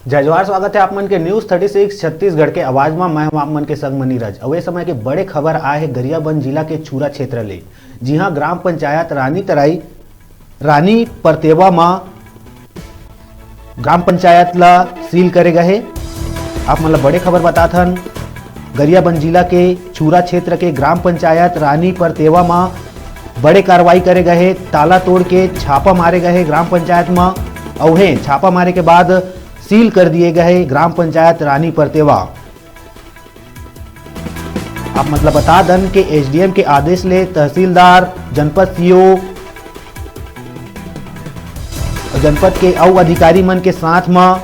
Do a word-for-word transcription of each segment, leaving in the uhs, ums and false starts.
जय जोहार, स्वागत है आप मन के न्यूज़ थर्टी सिक्स छत्तीसगढ़ के आवाज में। मैं हूं आप मन के संग म नीरज। अउ ए समय के बड़े खबर आए हे गरियाबंद जिला के छुरा क्षेत्र ले, जिहां ग्राम पंचायत रानी तराई, रानी परतेवा म ग्राम पंचायत ला सील करे गए हे। आप मन ला बड़े खबर बतात हन, गरियाबंद जिला के छुरा क्षेत्र के ग्राम पंचायत रानी परतेवा म बड़े कार्रवाई करे गए हे। ताला तोड़ के छापा मारे गए हे ग्राम पंचायत म। अउ हे छापा मारे के बाद सील कर दिए गए हे ग्राम पंचायत रानी परतेवा। आप मन ला बता दन के एसडीएम के आदेश ले तहसीलदार, जनपद सीओ, जनपद के अउ अधिकारी मन के साथ म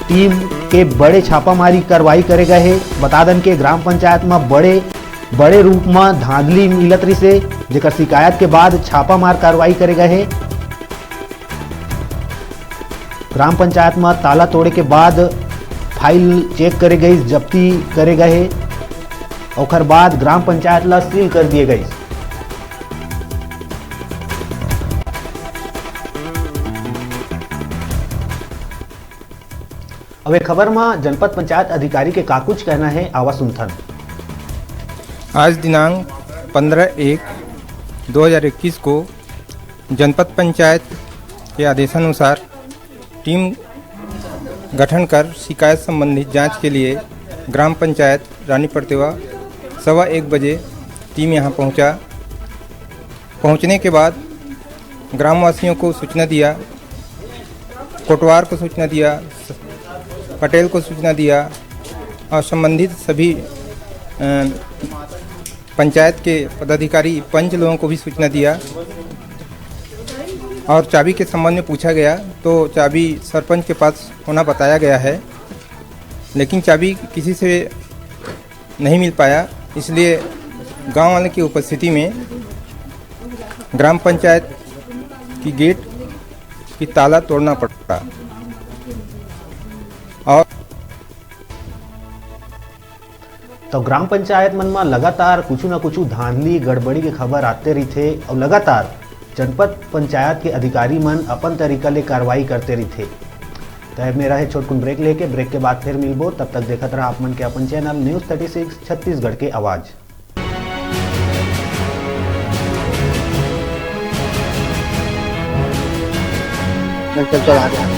टीम के बड़े छापामारी कार्रवाई करे गए हे। बता दन के ग्राम पंचायत म बड़े, बड़े रूप म धांधली मिलत रिसे, जेकर शिकायत के बाद छापामार कार्रवाई करे गए हे। ग्राम पंचायत म ताला तोड़े के बाद फाइल चेक करे गई, जब्ती करे गए हे। ओकर बाद ग्राम पंचायत ला सील कर दिए गई। अब ए खबर म जनपद पंचायत अधिकारी के का कुछ कहना हे, आवा सुनथन। आज दिनांक पंद्रह एक दो हज़ार इक्कीस को जनपद पंचायत के आदेशानुसार टीम गठन कर शिकायत संबंधित जांच के लिए ग्राम पंचायत रानी परतेवा सवा एक बजे टीम यहां पहुंचा। पहुंचने के बाद ग्रामवासियों को सूचना दिया, कोटवार को सूचना दिया, पटेल को सूचना दिया और संबंधित सभी, अ, पंचायत के पदाधिकारी, पंच लोगों को भी सूचना दिया और चाबी के संबंध में पूछा गया तो चाबी सरपंच के पास होना बताया गया है, लेकिन चाबी किसी से नहीं मिल पाया, इसलिए गांव वाले की उपस्थिति में ग्राम पंचायत की गेट की ताला तोड़ना पड़ा। और तो ग्राम पंचायत मन म लगातार कुछु न कुछु धांधली, गड़बड़ी के खबर आते रहिथे अउ लगातार जनपद पंचायत के अधिकारी मन अपन तरीका ले कार्रवाई करते रहिथे। तय मेरा हे छोटकुन ब्रेक लेके, ब्रेक के बाद फिर मिलबो। तब तक देखत रहा आप मन के अपन channel news thirty six Chhattisgarh के आवाज। चल, चल, चल, आ गया।